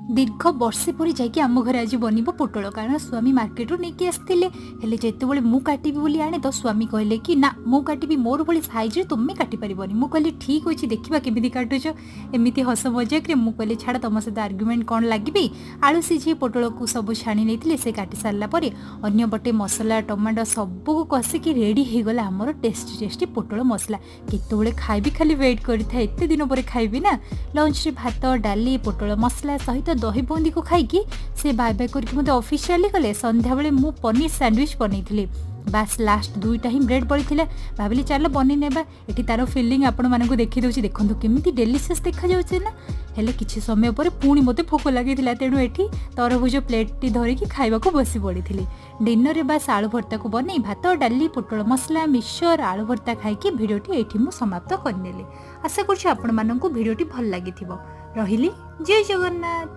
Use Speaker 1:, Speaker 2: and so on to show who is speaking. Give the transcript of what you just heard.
Speaker 1: ଦୀର୍ଘ ବର୍ଷେ ପରେ ଯାଇକି ଆମ ଘରେ ଆଜି ବନିବ ପୋଟଳ, କାରଣ ସ୍ୱାମୀ ମାର୍କେଟରୁ ନେଇକି ଆସିଥିଲେ। ହେଲେ ଯେତେବେଳେ ମୁଁ କାଟିବି ବୋଲି ଆଣେ ତ ସ୍ୱାମୀ କହିଲେ କି ନା, ମୁଁ କାଟିବି, ମୋର ଭଳି ସାଇଜ୍ରେ ତୁମେ କାଟିପାରିବନି। ମୁଁ କହିଲି, ଠିକ୍ ଅଛି, ଦେଖିବା କେମିତି କାଟୁଛ। ଏମିତି ହସ ମଜାକରେ ମୁଁ କହିଲି, ଛାଡ଼, ତମ ସହିତ ଆର୍ଗ୍ୟୁମେଣ୍ଟ କ'ଣ ଲାଗିବି? ଆଳୁ ସିଝେଇ ପୋଟଳକୁ ସବୁ ଛାଣି ନେଇଥିଲି। ସେ କାଟି ସାରିଲା ପରେ ଅନ୍ୟପଟେ ମସଲା, ଟମାଟୋ ସବୁକୁ କଷିକି ରେଡ଼ି ହେଇଗଲା ଆମର ଟେଷ୍ଟି ଟେଷ୍ଟି ପୋଟଳ ମସଲା। କେତେବେଳେ ଖାଇବି ଖାଲି ୱେଟ୍ କରିଥାଏ, ଏତେ ଦିନ ପରେ ଖାଇବି ନା। ଲଞ୍ଚରେ ଭାତ, ଡାଲି, ପୋଟଳ ମସଲା ସହିତ ଦହି ବୁନ୍ଦିକୁ ଖାଇକି ସେ ବାଏ ବାଏ କରିକି ମୋତେ ଅଫିସ୍ ଚାଲିଗଲେ। ସନ୍ଧ୍ୟାବେଳେ ମୁଁ ପନିର ସ୍ୟାଣ୍ଡୱିଚ୍ ବନେଇଥିଲି। ବାସ୍, ଲାଷ୍ଟ ଦୁଇଟା ହିଁ ବ୍ରେଡ଼୍ ବଳିଥିଲା, ଭାବିଲି ଚାଲ ବନେଇ ନେବା। ଏଠି ତାର ଫିଲିଂ ଆପଣମାନଙ୍କୁ ଦେଖେଇ ଦେଉଛି। ଦେଖନ୍ତୁ, କେମିତି ଡେଲିସିୟସ୍ ଦେଖାଯାଉଛି ନା? ହେଲେ କିଛି ସମୟ ପରେ ପୁଣି ମୋତେ ଭୋକ ଲାଗିଥିଲା, ତେଣୁ ଏଠି ତରଭୁଜ ପ୍ଲେଟ୍ଟି ଧରିକି ଖାଇବାକୁ ବସି ପଡ଼ିଥିଲି। ଡିନରରେ ବାସ୍ ଆଳୁ ଭର୍ତ୍ତାକୁ ବନେଇ ଭାତ, ଡାଲି, ପୋଟଳ ମସଲା, ମିକ୍ସଚର, ଆଳୁ ଭର୍ତ୍ତା ଖାଇକି ଭିଡ଼ିଓଟି ଏଇଠି ମୁଁ ସମାପ୍ତ କରିନେଲି। ଆଶା କରୁଛି ଆପଣମାନଙ୍କୁ ଭିଡ଼ିଓଟି ଭଲ ଲାଗିଥିବ। ରହିଲି, ଜୟ ଜଗନ୍ନାଥ।